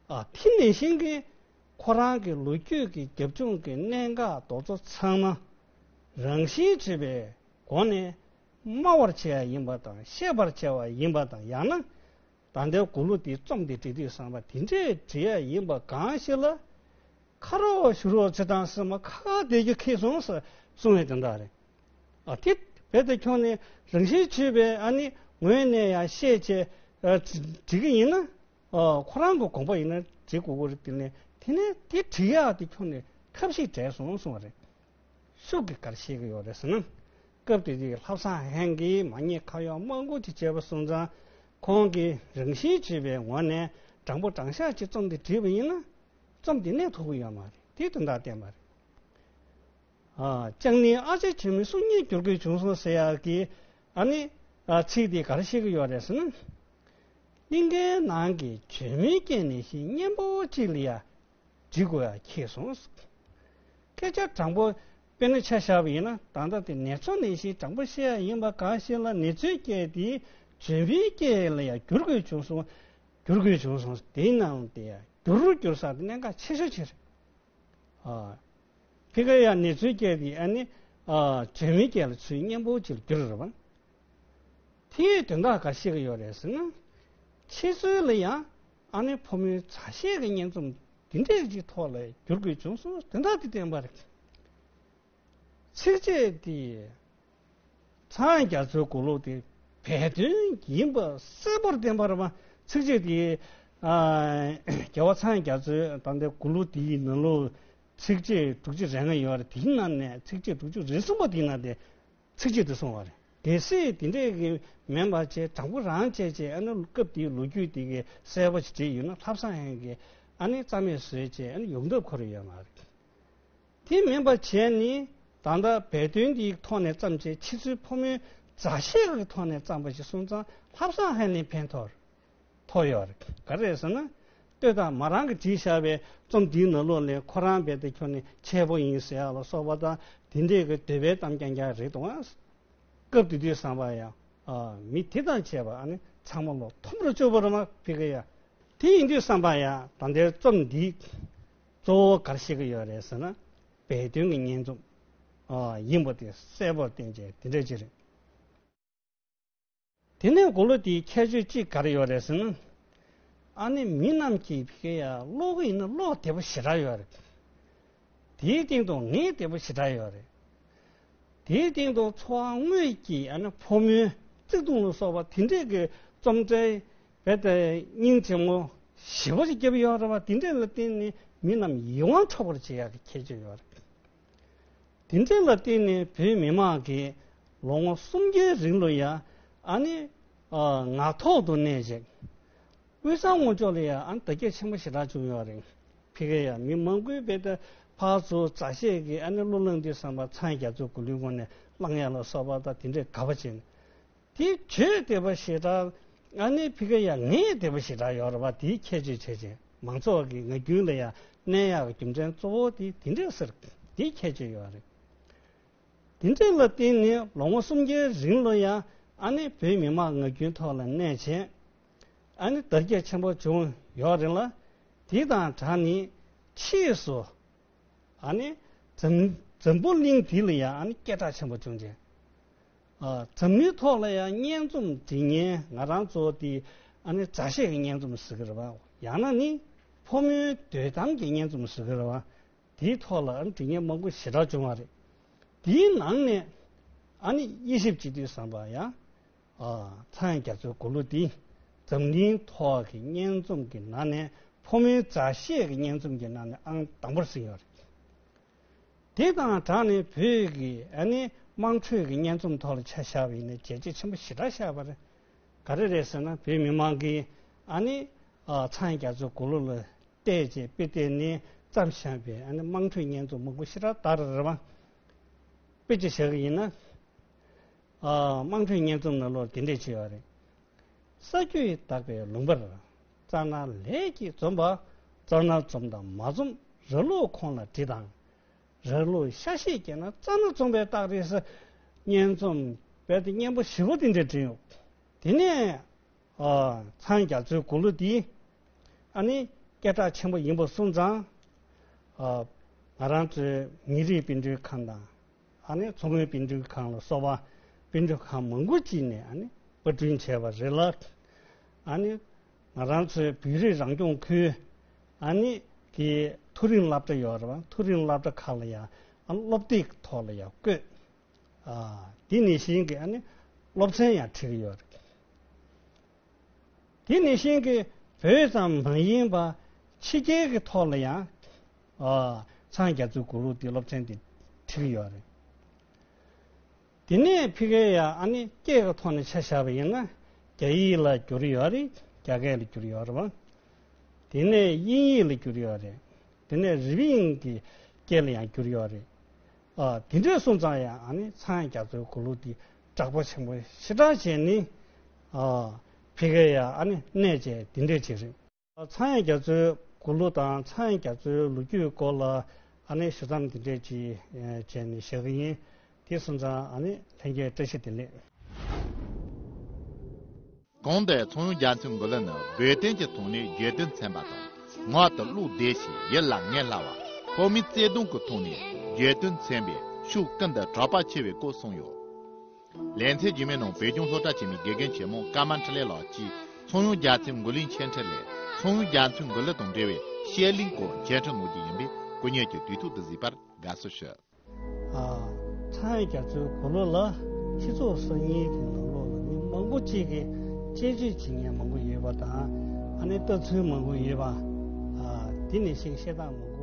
ཨ་དེ་ནང་བཞིན་གྱི་ཁོ་རང་གི་ལོ་རྒྱུས་ཀྱི་རྒྱབ་ལྗོངས་ཀྱི་གནད་འགག་རྡོག་རྡོག་ཚང་མ་རང་བཞིན་བརྗོད་པའི་སྒོ་ནས་སྨྲ་བར་བྱེད་ཡ་ཡིན་པ་དང་བཤད་པར་བྱ་བ་ཡིན་པ་དང་། ཡང་ན། ད་ལྟའི་གུ་ལུ་འདི་རྩོམ་འདི་འབྲི་དུས་ཙམ་པ་དེ་འདྲས་འབྲི་ཡ་ཡིན་པ་གང་ཞིག་ལ། ཁ་རོག་བཞུགས་རོགས་བྱེད་དང་ཟེར་མ་ཁ་ཁ་བསྡད་རྒྱུ་ཁེལ་སོང་ཟེར་གསུང་བའི་དོན་དག་རེད། ཨ་དེ་རྦད་དེ་ཁྱོན་ནས་རང་བཞིན་བྱས་པའི་ཨ་ནི་ངོས་ནས་ཡང་བཤད་བྱས་ཨ་བྲིས་ཀྱི་ཡིན་ན། ཨ་ཁོ་རང་གི་དགོངས་པ་ཡིན་ན་བྲིས་དགོས་ཀྱི་རེད། དེ་ནས་དེ་ནས་དེ་བྲིས་ཡག་དེ་ཁྱོན་ནས་ཐབས་ཤེས་བྲལ་སོང་གསུང་བ་རེད། ཤུགས་ཀྱིས་ག་རེ་བཤད་ཀྱི་ཡོད་རེད་ཟེར་ན། སྐབས་དེ་དུས་ལྷ་བཟང་ཧན་གྱིས་མ་ཉེས་ཁ་གཡོག་མང་པོ་ཅིག་བྱས་པ་སོང་ཙང་། ཁོང་གིས་རང་བཞིན་བྱས་པའི་ངོས་ནས་དྲང་པོ་དྲང་བཞག་ཅིག་རྩོམ་འདི་བྲིས་པ་ཡིན་ན། རྩོམ་འདི་གནས་ཐུབ་ཀྱི་ཡོད་མ་རེད། དེའི་དོན་དག་བསྟན་པ་རེད། ཨ་ལྕང་ནི་ཨ་ཅེ་ཇོ་མོའི་གསུང་སྙན་བསྒྱུར་དགོས་བྱུང་སོང་ཟེར་ཡག་གི་ཨ་ནི་ཨ་ཚིག་དེ་ག་རེ་བཤད་ཀྱི་ཡོད་རེད་ཟེར་ན། གླིང་གའི་ནང་གི་ཇོ་མོའི་སྐད་ནང་བཞིན་སྙན་པོ་གཅིག་ལ་ཡ་འབྲི་དགོས་ཡ་ཁེལ་སོང་། སྐད་ཆ་དྲང་པོ་དཔེར་ན་ཆ་བཞག་པ་ཡིན་ན། ད་ལྟ་དེ་ནེ་ཙོ་ནང་བཞིན་དྲང་པོ་བཤད་ཡ་ཡིན་པ་གང་ཞིག་ལ། ནེ་ཙོའི་སྐད་དེ་ཇོ་མོའི་སྐད་ལ་ཡ་བསྒྱུར་དགོས་བྱུང་སོང་། བསྒྱུར་དགོས་བྱུང་སོང་། དེའི་ནང་དེ་ཡ་བསྒྱུར་བསྒྱུར་ས་དེ་གནད་འགག་ཆེ་ཤོས་ཆེ་རེད། ཨ་ཕི་ཁ་ཡ་ནེ་ཙོའི་སྐད་དེ་ཨ་ནི་ཨ་ཇོ་མོའི་སྐད་ལ་ཚུར་སྙན་པོ་ཅིག་ལ་བསྒྱུར་རེད་བ། དེའི་དོན་དག་ག་རེ་བཤད་ཀྱི་ཡོད་རེད་ཟེར་ན། ཕྱི་ཚུལ་ལ་ཡང་ཨ་ནི་ཕོ་མོའི་མཛའ་བཤེས་ཀྱི་སྙན་རྩོམ་འདི་འདྲས་ཀྱི་ཐོག་ལ་བསྒྱུར་དགོས་བྱུང་སོང་། དོན་དག་དེ་བསྟན་པ་རེད། ཚིགས་བཅད་དེ་ཚངས་རྒྱ་མཚོའི་གུ་ལུ་དེ་བོད་དོན་ཡིན་པ་གསལ་པོར་བསྟན་པ་རེད་བ། ཚིགས་བཅད་དེ་ཨ་རྒྱལ་བ་ཚངས་རྒྱ་མཚོའི་ད་ལྟའི་གུ་ལུ་དེའི་ནང་ལོགས་ཚིགས་བཅད་དྲུག་ཅུ་རེ་ལྔ་ཡོད་རེད། དེའི་ནང་ནས་ཚིགས་བཅད་དྲུག་ཅུ་རེ་གསུམ་པ་དེའི་ནང་དེ། ཚིགས་བཅད་དེ་གསུངས་པ་རེད། གལ་སྲིད་དེ་འདྲས་ཀྱི་མིན་པ་བྱས། དྲང་པོ་རང་བྱས་བྱས་ཨ་ནི་སྐབས་དེའི་ལོ་རྒྱུས་དེ་གའི་གསལ་པོ་ཞིག་བྲིས་ཡོད་ན། ལྷ་བཟང་ཧན་གྱིས་ཨ་ནི་རྩ་མེད་བཟོས་བྱས་ཨ་ནི་ཡོང་ཐབས་ཁོ་རང་ཡོད་མ་རེད། དེ་མིན་པ་བྱས་ནི་ད་ ད་ལྟ་བོད་དོན་འདིའི་ཐོག་ནས་བརྩམས་བྱས་ཕྱི་ཚུལ་ཕོ་མོའི་མཛའ་བཤེས་ཀྱི་ཐོག་ནས་བརྩམས་པ་ཞིག་སོང་ཙང་ལྷག་བསམ་ཧ་ལས་ཕན་ཐོགས་ཐོགས་ཡོད་རེད། ག་རེ་རེད་ཟེར་ན། ལྟོས་དང་མོ་རང་གིས་བྲིས་བཞག་པའི་རྩོམ་འདིའི་ནང་ལོགས་ནས་ཁོ་རང་རྦད་དེ་ཁྱོན་ནས་འཆལ་པོ་ཡིན་ཟེར་ཡག་ལ་སོགས་པ་དང་དེ་འདྲས་ཀྱི་འདོད་པའི་གཏམ་རྐྱང་རྐྱང་རེད་འདུག་ཨང་། སྐབས་དེ་དུས་བསམ་པ་ཡང་། ཨ། མི་དེ་དང་བཅས་པ་ཨ་ནི་ཚང་མ་ལོ་འཐོམ་རུ་བཅུག་པ་རེད་མ་ཕི་ཀ་ཡ། དེ་ཡིན་དུས་བསམ་པ་ཡང་ད་ལྟའི་རྩོམ་འདི་གཙོ་བོ་ག་རེ་བཤད་ཀྱི་ཡོད་རེད་ཟེར་ན། བོད་དོན་གྱི་སྙན་རྩོམ་ཨ་ཡིན་པ་དེ་གསལ་པོར་བསྟན་བྱས་དེ་འདྲ་ཅིག་རེད། དེ་ནས་མགོ་ལོག་དེའི་ཁྱད་ཆོས་གཅིག་ག་རེ་ཡོད་རེད་ཟེར་ན། ཨ་ནི་མི་རྣམས་ཀྱིས་ཕི་ཀ་ཡ་ཀློག་གི་ཡིན་ན་ཀློག་བདེ་པོ་ཞེ་དྲག་ཡོད་རེད། དེའི་སྟེང་དུ་ངེས་བདེ་པོ་ཞེ་དྲག་ཡོད་རེད། དེའི་སྟེང་དུ་འཚོ་བ་དངོས་ཀྱི་ཨ་ནི་ཕོ་མོའི་བརྩེ་དུང་ལ་སོགས་པ་དེ་འདྲས་ཀྱི་རྩོམ་འབྲི་རྦད་དེ་སྙིང་རྗེ་མོ་ཞེ་པོ་ཞིག་བརྒྱབ་ཡོད་རེད་བ། དེ་འདྲས་ལ་བརྟེན་ནས་མི་རྣམས་ཡིད་དབང་འཕྲོག་པར་བྱེད་ཡག་གི་ཁྱད་ཆོས་ཡོད་རེད། དེ་འདྲས་ལ་བརྟེན་ནས་བོད་མི་མང་གིས་ལོ་ངོ་སུམ་བརྒྱའི་རིང་ལ་ཡང་ཨ་ནི་ཨ་ངག་ཐོག་ཏུ་གནས་བྱས། དབུས་གཙང་ངོས་ཕྱོགས་ལ་ཡང་ཨ་ནི་དར་རྒྱས་ཆེན་པོ་ཞེ་དྲག་བྱུང་ཡོད་རེད། ཕི་ཀ་ཡ་མི་མང་པོས་རྦད་དེ་ཕར་ཚུར་མཛའ་བཤེས་ཀྱི་ཨ་ནི་གླུ་བླངས་དུས་བསམ་པ་ཚངས་རྒྱ་མཚོའི་མགུར་གླུའི་ངོས་ནས་བླངས་ཡག་ལ་སོགས་པ་དང་དེ་འདྲས་དགའ་པོ་བྱས་ནས། དེ་བརྗོད་བདེ་བ་ཞེ་དྲག་ཨ་ནི་ཕི་ཀ་ཡ་ངེས་བདེ་བ་ཞེ་དྲག་ཡོད་རེད་བ། དེའི་ཁྱད་ཆོས་བྱས་བྱས་མང་ཚོགས་ཀྱི་ངག་རྒྱུན་ལ་ཡང་གནས་ཡག་གི་རྒྱུ་མཚན་གཙོ་བོ་དེ་དེ་འདྲས་ཟེར། དེའི་ཁྱད་ཆོས་ཡོད་རེད། དེ་འདྲས་ལ་བརྟེན་ནས་ལོ་ངོ་སུམ་བརྒྱའི་རིང་ལ་ཡང་ཨ་ནི་བོད་མི་མང་ངག་རྒྱུན་ཐོག་ལ་གནས་བྱས། ཨ་ནི་དར་རྒྱས་ཆེན་པོ་བྱུང་ཡོད་རེད་ལ། དེ་དང་སྦྲགས་ནས་ཕྱིས་སུ་ཨ་ནི་འཛམ་འཛམ་བུ་གླིང་འདི་ལ་ཡང་ཨ་ནི་སྐད་གྲགས་ཆེན་པོ་བྱུང་བྱས། ཨ། འཛམ་གླིང་ཐོག་ལ་ཡང་སྙན་རྩོམ་འབྲི་མཁན་ང་རང་ཚོ་དེ་ཨ་ནི་མཛའ་བཤེས་ཀྱི་སྙན་རྩོམ་ཟེར་གི་རེད་བ། ཡང་ན་ནི་ཕོ་མོའི་འདོད་གཏམ་གྱི་སྙན་རྩོམ་ཟེར་གི་རེད་བ། དེའི་ཐོག་ལ་ཨ་ནི་འབྲི་མཁན་མང་པོ་ཞེ་དྲག་བྱུང་བ་རེད། དེའི་ནང་ནས་ཨ་ནི་དབྱེ་ཞིབ་བྱེད་དུས་བསམ་པ་ཡང་། ཨ། ཚངས་རྒྱ་མཚོའི་མགུར་གླུ་འདི་འཛམ་གླིང་ཐོག་གི་སྙན་རྩོམ་གྱི་ནང་ནས་ཕོ་མོའི་མཛའ་བཤེས་ཀྱི་སྙན་རྩོམ་གྱི་ནང་ནས་ཨང་དང་པོར་ཟིན་ཡོད་རེད། དེ་དང་སྦྲགས་ནས་བོད་ཀྱི་ཨ་ནི་དམངས་ཁྲོད་ཀྱི་སྙན་རྩོམ་ཐོག་ལ་ཆ་བཞག་པ་ཡིན་ན་བྱས་རྗེས་ཆེན་པོ་ཞེ་དྲག་བཞག་པ་རེད། ག་རེ་རེད་ཟེར་ན་བོད་མི་མང་གིས་ཨ་ནི་ཨ་ཚངས་རྒྱ་མཚོའི་མགུར་གླུ་ལ་བལྟས་བྱས་དཔེ་བལྟས་ནས་བརྩམས་བཞག་པའི་ཨ་ནི་དམངས་ཁྲོད་སྙན་རྩོམ་མང་པོ་ཞེ་དྲག་དར་རེད་བ། དཔེ་ཅིག་བཞག་གི་ཡིན་ན། ཨ། དམངས་ཁྲོད་སྙན་རྩོམ་ནང་ལོགས་དེ་འདྲས་བྱས་ཡོད་རེད། ས་རྒྱུས་དག་པའི་ལུང་པར། རྩ་ནག་ལས་ཀྱིས་འཛོམས་པ། རྩ་ནག་འཛོམས་དང་མ་འཛོམས་ར་ལུག་ཁོང་ལ་དྲི་དང་། ར་ལུག་ཤ་ཤེད་སྐྱེས་ན་རྩ་ནག་འཛོམས་པའི་རྟགས་རེད་ཟེར། སྙན་རྩོམ་རྦད་དེ་སྙན་པོ་ཞེ་པོ་དེ་འདྲས་བྲིས་ཡོད། དེ་ནས་ཨ། ཚངས་རྒྱ་མཚོའི་མགུར་གླུ་འདི་ཨ་ནི་སྐད་གྲགས་ཆེན་པོ་ཡིན་པ་སོང་ཙང་། ཨ། ང་རང་ཚོའི་མི་རིགས་པཎ་གྲུས་ཁང་དང་། ཨ་ནི་མཚོ་སྔོན་པཎ་གྲུས་ཁང་ལ་སོགས་པ་པཎ་གྲུས་ཁང་མང་པོ་ཅིག་ནས་ཨ་ནི་པར་སྐྲུན་བྱས་པ་རེད་ལ། ཨ་ནི་ང་རང་ཚོའི་བོད་རིགས་རང་སྐྱོང་ཁུལ་ཨ་ནི་གི་མཐོ་རིམ་སློབ་གྲྭ་ཡོད་རེད་བ། མཐོ་རིམ་སློབ་གྲྭ་ཁག་ལ་ཡང་ཨ་སློབ་དེབ་ཐོག་ལ་ཡང་བཀོད། ཨ། དེ་ནང་བཞིན་གྱི་ཨ་ནི་སློབ་ཚན་ཡང་ཁྲིད་ཀྱི་ཡོད་རེད། དེ་ནང་བཞིན་གྱི་བོད་ཙམ་མ་ཡིན་པ་ཕྱི་རྒྱལ་གྱི་ཐོག་ལ་ཡང་། ཨ། ཚངས་རྒྱ་མཚོའི་མགུར་གླུ་དེ་སློབ་ཚན་དེ་ཁྲིད་ཀྱི་ཡོད་རེད། དེ་ནས་ཕ་གིར་ཡང་ཨ་ནི་སྐད་ཀྱི་ཐོག་ནས་ཆ་བཞག་པ་ཡིན་ན་རྒྱ་ཡིག་ལ་བསྒྱུར་ཡོད་རེད། རྒྱ་སྐད་ལ་བསྒྱུར་ཡོད་རེད་བ། དེ་ནས་དབྱིན་ཡིག་ལ་བསྒྱུར་ཡོད་རེད། དེ་ནས་རི་པིན་གྱི་སྐད་ལ་ཡང་བསྒྱུར་ཡོད་རེད། ཨ། དེ་འདྲས་སོང་ཙང་ཡང་ཨ་ནི་ཚངས་རྒྱ་མཚོའི་མགུར་གླུ་འདི་གྲགས་པ་ཆེན་པོ་ཞེ་དྲག་བྱས་ནས། ཨ། ཕ་གིར་ཡང་ཨ་ནི་གནས་བཅས་དེ་འདྲས་ཅིག་རེད། ཚངས་རྒྱ་མཚོའི་མགུར་གླུ་དང་ཚངས་རྒྱ་མཚོའི་ལོ་རྒྱུས་སྐོར་ལ་ཨ་ནི་ཞུ་མཚམས་འདི་འདྲས་ཅིག་བྱས་ནས་བཞག་གི་ཡིན། དེ་སོང་ཙང་ཨ་ནི་ལྷན་རྒྱས་བཀྲ་ཤིས་བདེ་ལེགས། གོང་དུ་ཚངས་དབྱངས་རྒྱ་མཚོའི་མགུར་གླུ་ནི་བོད་དོན་གྱི་ཐོག་ནས་བརྗོད་དོན་ཚན་པ་དང་། ངག་ཏུ་བློ་བདེ་ཞིང་ཡིད་ལ་ངེས་སླ་བ། ཕོ་མོའི་བརྩེ་དུང་གི་ཐོག་ནས་བརྗོད་དོན་ཚན་པའི་ཤུགས་ཀུན་ཏུ་གྲགས་པ་ཆེ་བའི་སྐོར་གསུངས་ཡོད། ལེ་ཚན་རྗེས་མའི་ནང་བོད་ལྗོངས་སློབ་གྲྭ་ཆེན་མོའི་དགེ་རྒན་ཆེན་མོ་ཀརྨ་འཕྲིན་ལས་ལགས་ཀྱིས་ཚངས་དབྱངས་རྒྱ་མཚོའི་མགུར་གླུའི་འཆད་ཁྲིད་ལས་ཚངས་དབྱངས་རྒྱ་མཚོའི་མགུར་གླུ་དང་འབྲེལ་བའི་བཤད་གླེང་སྐོར་འཆད་ཁྲིད་གནང་རྒྱུ་ཡིན་པས་སྐུ་ཉིད་ཀྱིས་དུས་ཐོག་ཏུ་གཟིགས་པར་དགའ་བསུ་ཞུ། ཨ། ཚངས་དབྱངས་རྒྱ་མཚོའི་མགུར་གླུ་ལ་སྤྱི་ཚོགས་གསར་རྙིང་གི་ནང་ལོགས་ལ་མི་མང་པོ་གཅིག་གིས་དཔྱད་བརྗོད་བྱེད་མཁན་མང་པོ་ཡོད་པ་དང་ཨ་ནི་ལྟ་ཚུལ་མང་པོ་ཡོད་པ། ཨ། དེ་ནང་བཞིན་བཤད་སྟངས་མང་པོ།